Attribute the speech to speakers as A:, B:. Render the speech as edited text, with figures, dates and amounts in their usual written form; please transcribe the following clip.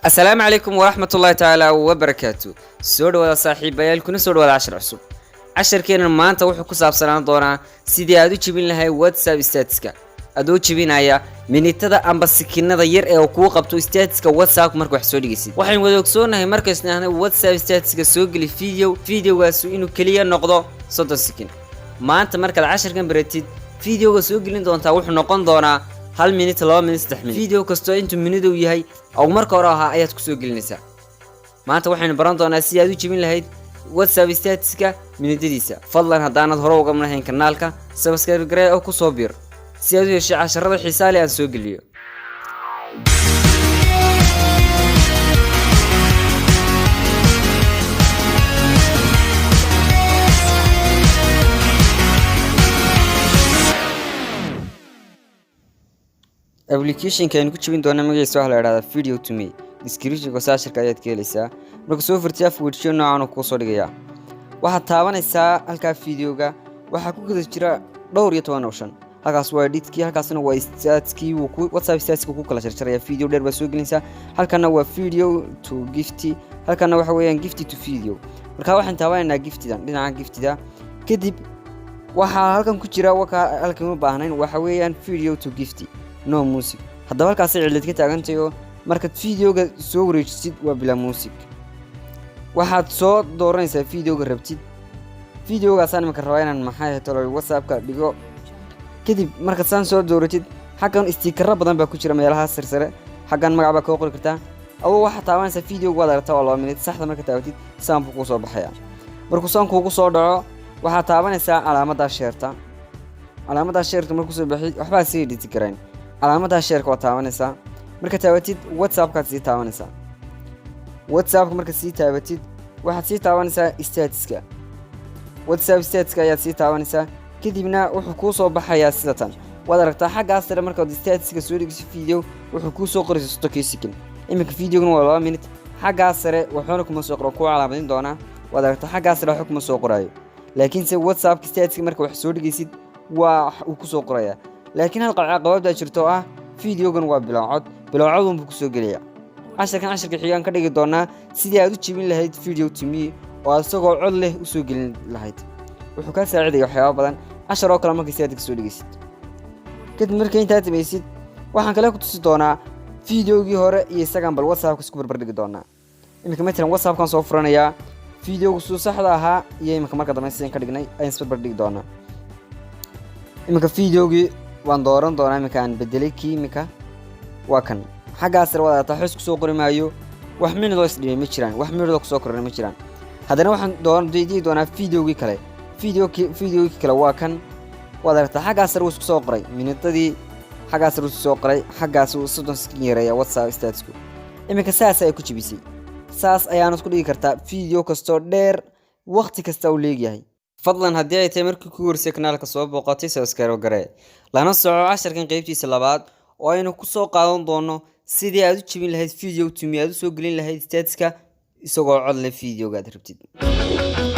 A: Asalaamu calaykum waraxmat ullaahi tacaala wabarakaatu. Soo dhawaada, saaxiibayaal, kuna soo dhawaada cashar cusub. Casharkeennan maanta wuxuu ku saabsanaan doonaa sidii aad u jebin lahay WhatsApp statuska, adoo jebinaya minitada amba sikinada yar ee uu kuu qabto statuska WhatsApp marka wax soo dhigaysid. Waxaynu wada ogsoonahay markaysnu ahnay WhatsApp statuska soo geli video, videogaasu inuu keliya noqdo 30 sikin. Maanta markaad casharkan baratid, videoga soo gelin doontaa wuxuu noqon doonaa 1 minute, 2 minute, 3 minute. Video kastoo intuu minidow yahay oo marka hore ahaa ayaad kusoo gelinaysaa. Maanta waxaynu baran doonaa sidii aad u jebin lahayd WhatsApp statuska minidadiisa. Fadlan, haddaanad hore uga manahayn kanaalka, subscribe garee oo kusoo biir si aad u heshay casharada xiisaale aan soo geliyo. Applicationka aynu ku jebin doona magaciisa waxaa la idhahdaa Video to Me. Descriptionka saashirka ayaad ka helaysaa. Marka soo furtay, afwejiyo noocan uu kuu soo dhigayaa. Waxaad taabanaysaa halkaa videoga. Waxaa ku guda jira dhowr iyo toban option. Halkaas waa editkii, halkaasna waa statuskii wuu ku WhatsApp statuska ku kala jarjaraya. Video dheer baa soo gelinaysaa. Halkana waa video to GIF, halkana waxa weeyaan GIF to video. Marka waxaan taabanaynaa GIF-tidan, dhinaca GIF-tida. Kadib waxaa halkan ku jira waka halkan uma baahnayn, waxa weeyaan video to GIF, no music. Haddaba halkaasay cillad ka taagantahay oo markaad videoga soo wareejisid waa bilaa music. Waxaad soo dooranaysaa videoga rabtid. Videogaasaan imika rabaa inaan, maxay tolo, WhatsAppka dhigo. Kadib markaad saan soo dooratid, xaggan stickero badan baa ku jira meelaha sarsare. Xaggan magac baa kaga qori kartaa. Aduu waxaad taabanaysaa videoga, waad aragtaa, waa 2 minute saxda. Marka taabatid, saan buu kuu soo baxaya. Markuu saan kuugu soo dhaco, waxaad taabanaysaa calaamaddaa shareta. Calaamaddaa shareta markuu soo baxid, waxbaa sii edit garayn. Calaamaddaa shareka waad taabanaysaa. Marka taabatid, WhatsAppkaad sii taabanaysaa. WhatsAppka markaad sii taabatid, waxaad sii taabanaysaa statuska. WhatsApp statuska ayaad sii taabanaysaa. Kadibna wuxuu kuu soo baxayaa sida tan. Waad aragtaa, xaggaas sare markaad statuska soo dhigso video, wuxuu kuu soo qoraysa 30-kii second. Iminka videoguna waa 2 minute. Xaggaas sare waxuuna kuma soo qoro, kuu calaamadin doonaa. Waad aragtaa, xaggaas sare waxba kuma soo qoraayo, laakiinse WhatsAppka statuska marka wax soo dhigaysid waa uu kusoo qorayaa. Laakiin hal caqabad jirto oo ah videogan waa bilaa cod, bilaa cod unbuu kusoo gelaya. Casharkan casharka xigaan ka dhigi doonaa sidii aad u jebin lahayd Video to Me oo aad isagoo cod leh usoo gelin lahayd. Wuxuu kaa saacidaya waxyaaba badan cashar oo kale marka statuska soo dhigaysid. Kadib marka intaad samaysid, waxaan kale ku tusi doonaa videogii hore iyo isagan. Bal WhatsAppka isku barbar dhigi doonaa. Iminka matalan WhatsAppkan soo furanayaa. Videogu suu saxda ahaa iyo iminka marka dambe sidaan ka dhignay ayaan isbarbar dhigi doonaa. Iminka videogii waan dooran doonaa iminka aan bedelay. Kii iminka waa kan. Xaggaas sare waad aragtaa, xus kusoo qori maayo. Wax minidoo isdhimay ma jiraan, wax minidoo kusoo kornay ma jiraan. Haddana waxaan doon diidi doonaa videogii kale. Videogii kale waa kan. Waad aragtaa, xaggaas sare wuu isku soo qoray minidadii. Xaggaas sare wuu isku soo qoray, xaggaas uu 30 second yareeya WhatsApp statusku. Iminka saas ay ku jebisay, saas ayaanad ku dhigi kartaa video kastoo dheer, waqti kasta uu leegyahay. Fadlan, haddii ay tahay markii ku horeysay kanaalka soo booqatay, subscribe garee, lana soco casharkan qeybtiisa labaad oo aynu kusoo qaadan doono sidii aad u jebin lahayd Video to Me, aad usoo gelin lahayd statuska isagoo cod leh videoga aad rabtid.